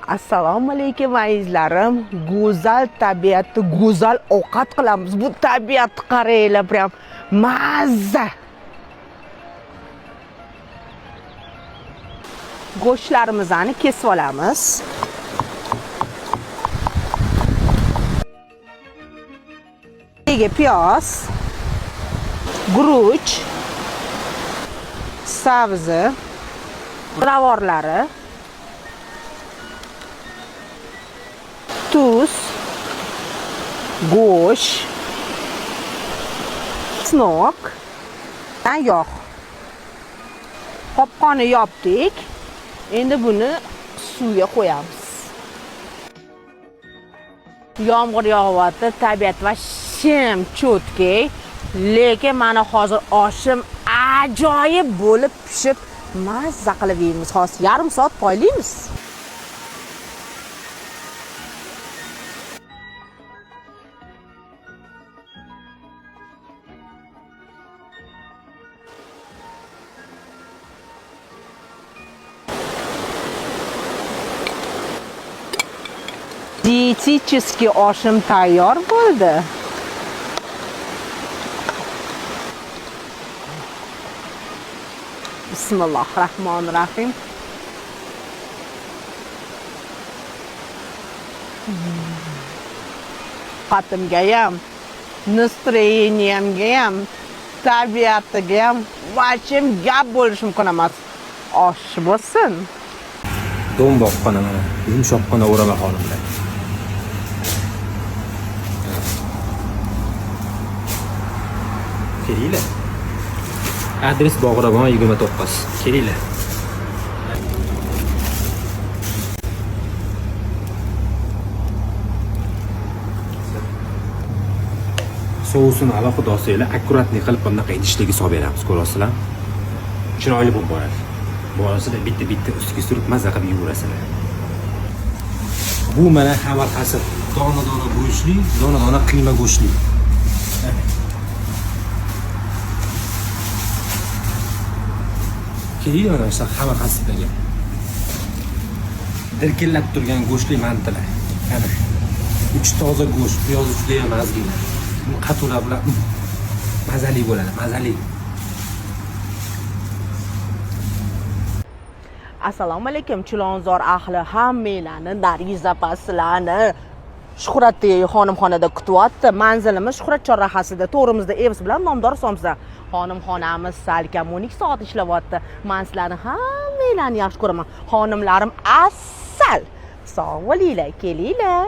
Assalomu alaykum azizlarim. Go'zal tabiatda go'zal ovqat qilamiz. Bu tabiatni qaranglar, prям mazza. Go'shtlarimizni kesib olamiz. Tagiga piyoz, guruch, sabzi, ziravorlari, tuz, go'sht, чеснок, yog'. Qopqoni yopdik. Endi buni suvga qo'yamiz. Yomg'ir yog'yapti, tabiat вообще чёткий, lekin mana hozir oshim ajoyib bo'lib pishib, mazza qilib yeymiz. Hozir yarim soat poylaymiz. Диетический oshim tayyor bo'ldi. Bismillahirrahmanirrahim. Qatimga ham, настроение mga ham, tabiatiga ham вообще gap bo'lishi mumkin emas. Osh bo'lsin. Do'mboqqina mana, yumshoqqina o'rama xonimlar. Kelinglar. Adres Bog'rabon 29. Kelinglar. Sousini alohida olsanglar, аккуратный qilib bunaqa idishlarga solib beramiz, ko'rasizlar. Chiroyli bo'lib boradi. Borasizlar bitta-bitta ustiga surib mazza qilib yeyaverasizlar. Bu mana xamir hasir. Dona-dona go'shtli, dona-dona qiyma go'shtli. Kelinglar mana shu xamir hasirlarga. Dirkillab turgan go'shtli mantilar. Ana. Uch toza go'sht, piyozi juda ham ozgina. Qatula bilan mazali bo'ladi, mazali. Assalomu alaykum Chilonzor ahli, hammanglarni Nargiz opasizlarni Shuhratdagi xonimxonada kutyapti. Manzilimiz Shuhrat chorrahasida, to'g'rimizda Evs bilan nomdor somsa. Xonimxonamiz salkam 12 soat ishlayapti. Men sizlarni hammanglarni yaxshi ko'raman. Xonimlarim asal. Sog' bo'linglar, kelinglar.